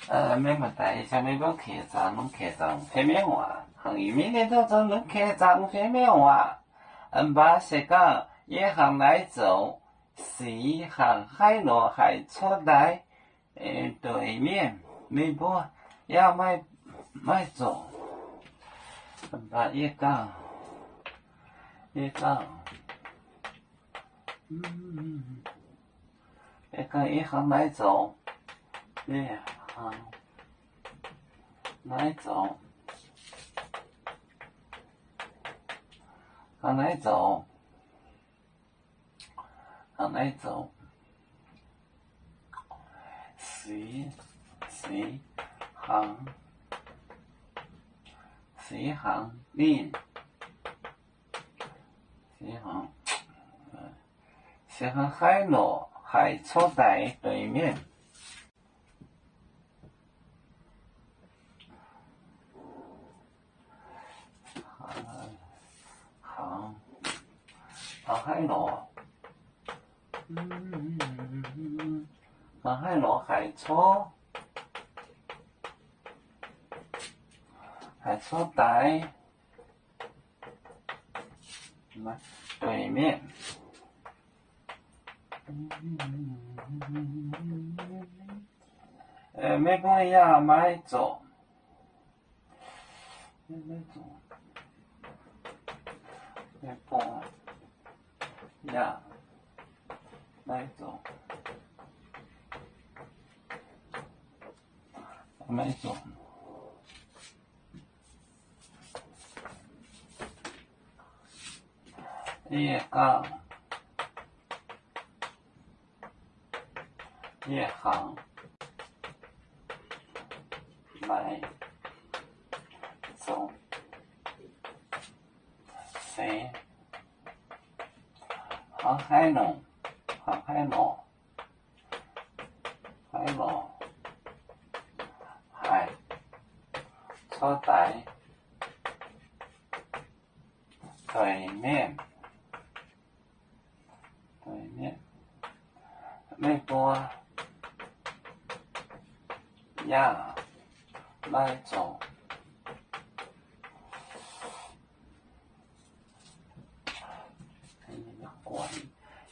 Mienh maaih deix ih zanc mienh mbuo keh zaangc, lungh keh zaangc fei mienh waac. Hnangv ih mienh ninh duqv zoux lungh keh zaangc fei mienh waac. Mv baac se gaax yie hnangv naaiv zoux, sic hnangv haaix nor haih cuotv daaih dueic mienh, meih mbuo yaac maiv, maiv zoqc. Mv baac yie gaax, yie gaax, yie gaax, yie hnangv naaiv zoux, yie hnangv naaiv zoux, hnangv naaiv zoux, hnangv naaiv zoux. Sic, sic hnangv, sic hnangv ninh, sic hnangv, sic hnangv haaix nor haih cuotv daaih dueic mienh. Hnangv, hnangv haaix nor, hnangv haaix nor haih cuotv, haih cuotv daaih dueic mienh. Meih mbuo yaac maiv zoqc. Meih mbuo yaac maiv zoqc. Maiv zoqc. Yie gaax, yie hnangv naaiv zoux se hnangv haaix nor, hnangv haaix nor, haaix nor haih cuotv daaih dueic mienh. Meih mbuo yaac maiv zoqc.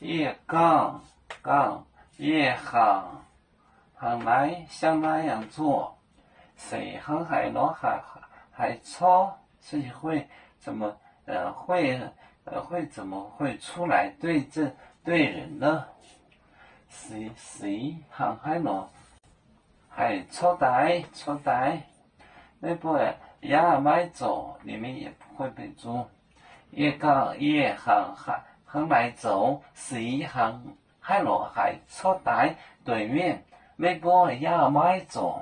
Yie gaax, gaax, yie hnangv, hnangv naaiv, siang naaiv yangh zuoqc. Se hnangv haaix nor haih, haih corc, 会，呃，会，呃，会怎么会出来对这，对人呢？ Sic, sic hnangv haaix nor haih cuotv daaih, cuotv daaih. Meih mbuo yaac maiv zoqc, 你们也不会被捉. Yie gaax, yie hnangv, hnangv naaiv zoux, sic hnangv haaix nor haih cuotv daaih dueic mienh, meih mbuo yaac maiv zoqc.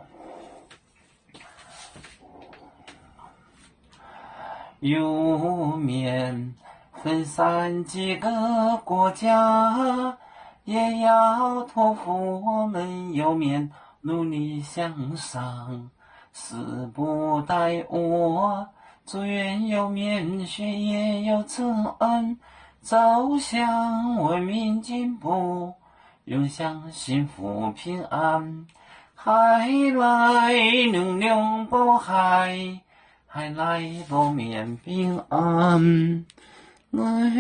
有面分散几个国家，也要托付我们有面努力向上。 死不带我，祝愿有面学业有成恩，走向文明进步，永享幸福平安。海来能量包海，海来包面平安。